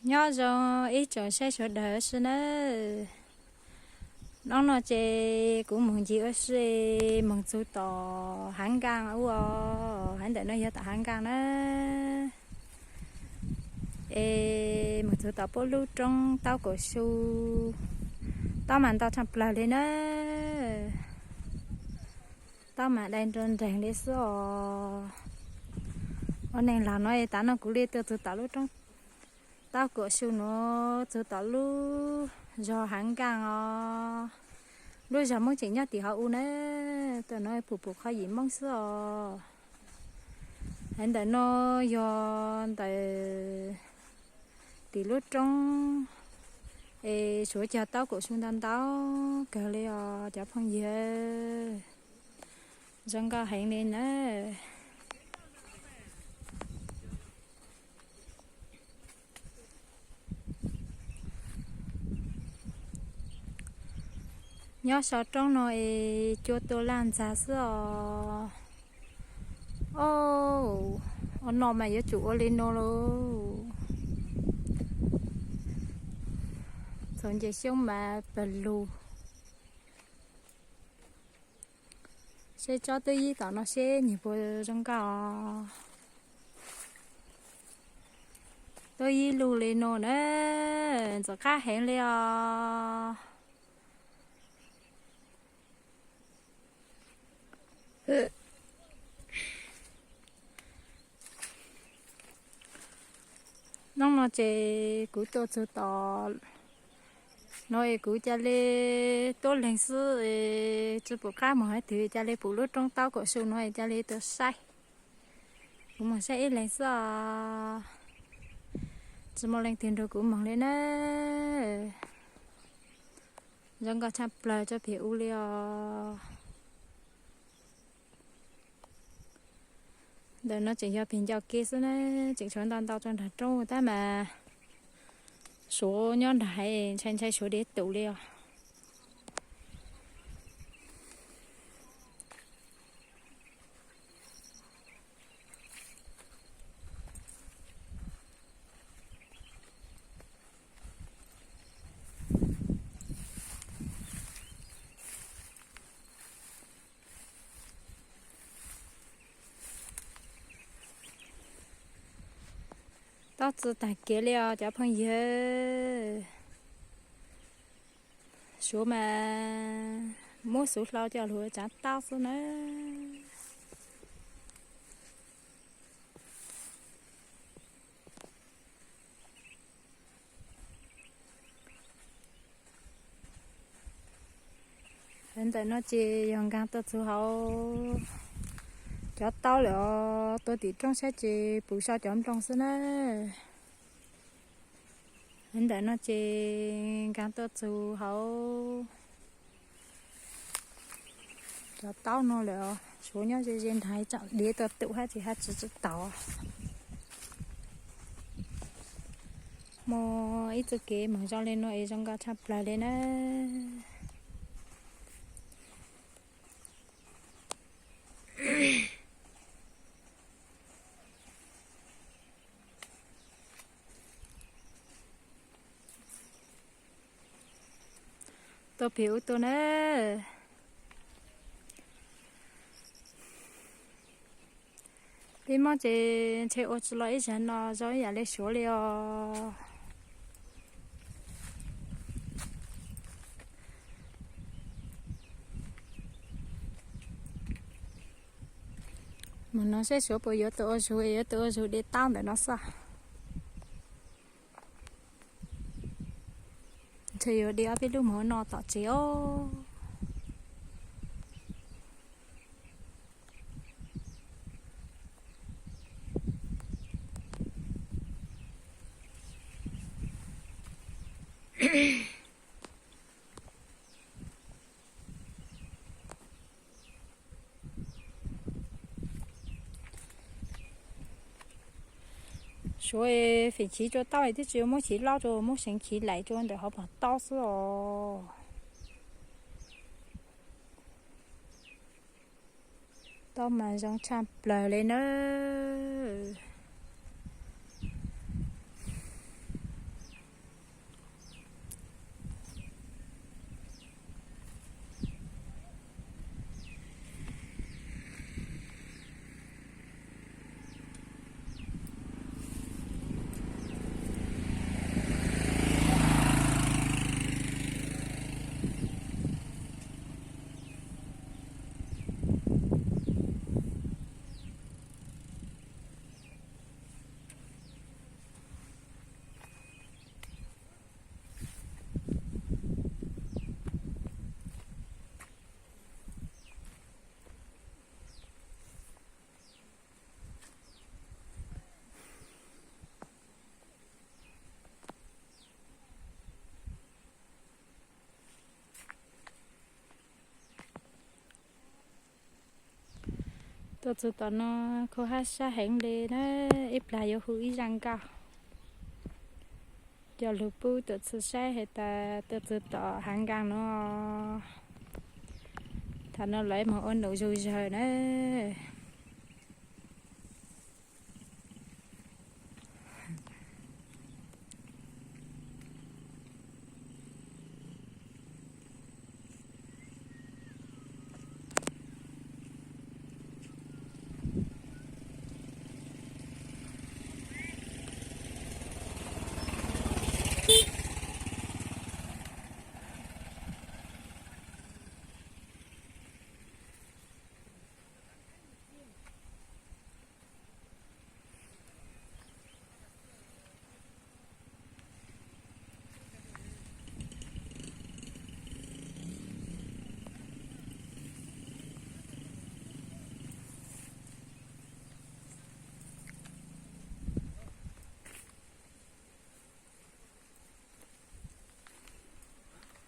Nyob zoo ib tsoom saib sawv daws ua si nawb. Hnub no ces kuv mus ncig ua si, mus txug tom Hav Nkaaj ub os, hov ntawm no yog tom Hav Nkaaj na. Es mus txug tom puab lub roob taub kaum su, taub mas ntau tshaj plawg li na. Taub mas dai nrov nreeg li xwb os. Ua neeg laus no es tav no kuv li tuaj txug tom lub roob taub kaum su nuav, txug tom lub zog Hav Nkaaj os. Lub zog Moob tseem nyob tim hauv ub na, tam no pum pum qhov yim Moob xwb os. Hov ntawm no yog ntawm tim lub roob, es suav cog taub kaum su ntau ntau kawg li os cov phooj ywg. Zoo nkauj heev li na. Nyob saum roob no es cua tua laj ntxag xwb os. Ua no mas yuav tsum ua li no lauj. Txhoov nce xyoob mas pawg lug. Seb tsob twb yib tom no seb nws puas zoo nkauj os. Twb yib lug li no na, ntxim qab heev li os. Hnub no ces kuv tuaj txug tom no es kuv ca le tuaj leeg xwb es tsis pum qab moog hov twg, ca le pum lub roob taub kaum su no es ca le tuaj saib. Kuv moog saib ib leeg xwb os, tsis muaj leej twg nrug kuv moog li na. Zoo nkauj tshaj plawg tso pem ub li os. Ntawm no tseem yog pem ncauj ke xwb na, tseem tshuav ntau ntau rau nraag roob tab mas suav nyob nraag haiv ntshai ntshai suav dev tum li os. Tob txi taag kev li os cov phooj ywg. Suav mas muab xuv hlau coj lug tsav taub xwb na. Ntawm no ces yog nkaag tuaj txug hauv cov taub lawm os, tuaj tim roob sab ces pum so cov nplooj xwb na. Ntawm no ces nkaag tuaj txug hauv cov taub no lawm os, suav nyob ze ze nraag tsom diav tuaj tum hab tsis hab tsis tsis taus. Muaj ib txuj kev moog zoo li no es zoo nkauj tshaj plawg li na. Tuaj pem ub tuaj na. Peb Moob ces ntshe ua tsis los ib zag no zoo ib yam li suav li os. Moog no saib suav puas yuav tau ua zug, yuav tau ua zug de taub ntawm no xwb. Ntshe yuav de ob peb lub moog no tom tsev os. Suav fem chiv rua taub twb tsis muab chiv laub rua, muab seev chiv laim rua ntawm hauv pog taub xwb os. Taub mas zoo tshaj plawg li nawb. Tuaj txug tom no kho hab sab heev le na, ib plag yuav hu ib zaj nkauj coj lug pub tuaj txug saib has tas tuaj txug tom hav nkaag no. Thaum no lawv moog ua num zug zawg na.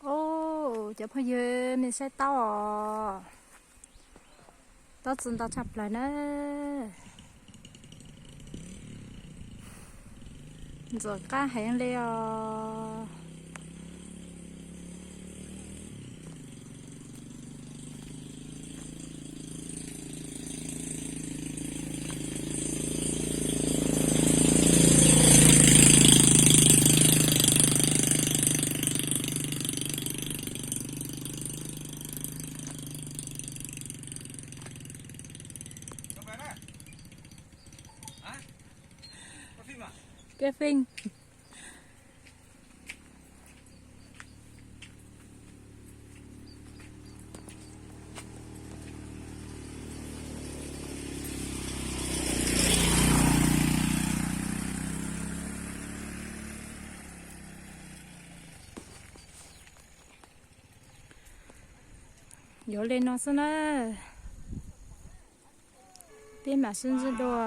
Au, cov phooj ywg, nej saib taub os, taub txi ntau tshaj plawg na. Ntxim qab heev le os. Kab feej. Yuav le no xwb na. Peb mam sib ntsib dua.